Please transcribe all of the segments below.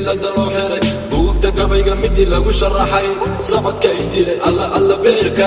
Bilada loo xiray, buugta gabayga midii lagu sharaxay, socodka isdilay, alla alla beerka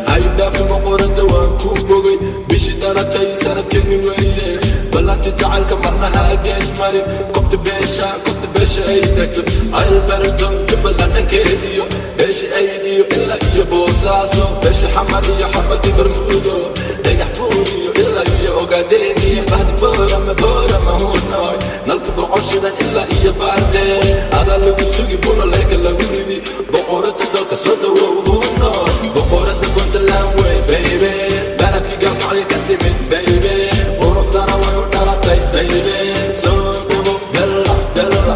haydhaafi. Boqorada waan ku bogay, bishii dhalatay sanadkeeni weeye. Ballanti jacaylka marna haagees marin. Kobta beesha, kobta beesha ay tagto Ceelbardo, Jubbaland dhankeediyo beesha Ayd iyo ilaa iyo Boosaaso, beesha Xamar iyo xabadi Barmuudo, Dhagax Buur iyo ilaa iyo Ogaadeen iyo bahdi Boorama, Boorama hunoy, nalka Burcoshidan ilaa iyo Baardee adaa lagu sugi, bunoleeka lagu ridi. Boqorada dalka soo dhawow hunoy, boqorada Puntland wey baby, baladkii Gaalkacyo ka timid baby, quruxdana way u dhalatay baby. Soo dhawo bella bella,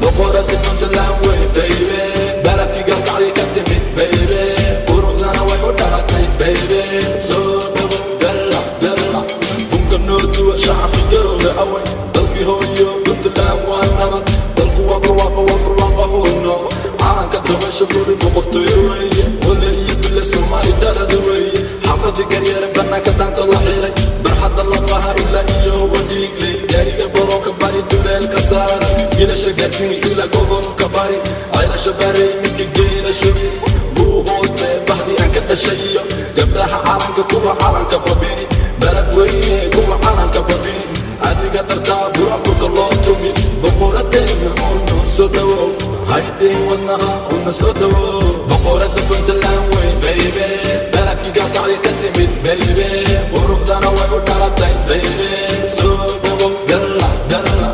boqorada Puntland wey baby, baladkii Gaalkacyo ka timid baby, quruxdana way u dhalatay baby. Soo dhawo bella bella, bunka noo duwa. Shacabki Garoowe away, dalkii hooyo Puntland waa nabad, dalku waa barwaaqo, waa barwaaqo huno. Calanka dabasha guri boqortooyo weeye, wale iyo bile Soomaali dalada weeye. Xaafadi Garyare banaanka dhaanta la xiray, barxadda lafaha ilaa iyo Wadiigle, gaariga baroonka bari duleelka saara, gilasha gaadini ilaa gobolka Bari, Ceelasha Barey midka geela shubi, Buuhoodle bahdi aan ka dhashay iyo gabdhaha calanka, kuwa calanka babini, Balad weyne kuwa calanka babini, adiga dartaa buraburka loo tumi. Boqoradeena uno soo dhawow, haydhihin wadnaha una soo dhawow. Boqorada Puntland wey baby, baladkii Gaalkacyo ka timid baby, quruxdana way u dhalatay baby. Soo dhawow bella bella,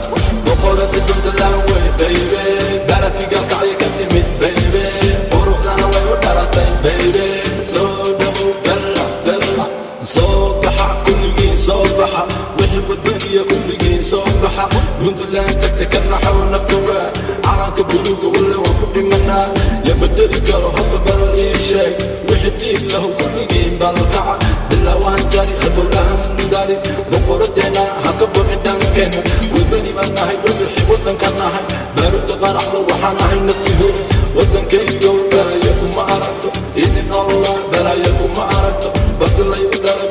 boqorada Puntland wey baby, baladkii Gaalkacyo ka timid baby, quruxdana way u dhalatay baby. Soo dhawow bella bella. Soo baxa kulligiin, soo baxa wixii wadaniya, kulligiin soo baxa. Puntland tagta ka naxow nafta waa calanka buluuga, walla waan ku dhimanaa, ya bedeli karo? Horta bal ii sheeg wixii dhiig lahu, kulligiin balkaca bilaawahan jari halbowlahan dari. Boqoradeena haka buuxi dhankeenna, wadani baan nahay, ubixi waddanka nahay, baaruda qaraxda waxaan ahay nafti huri. Waddankaygow balaayo kuma aragto, idin Allah balaayo kuma aragto, barti laygu dhalay.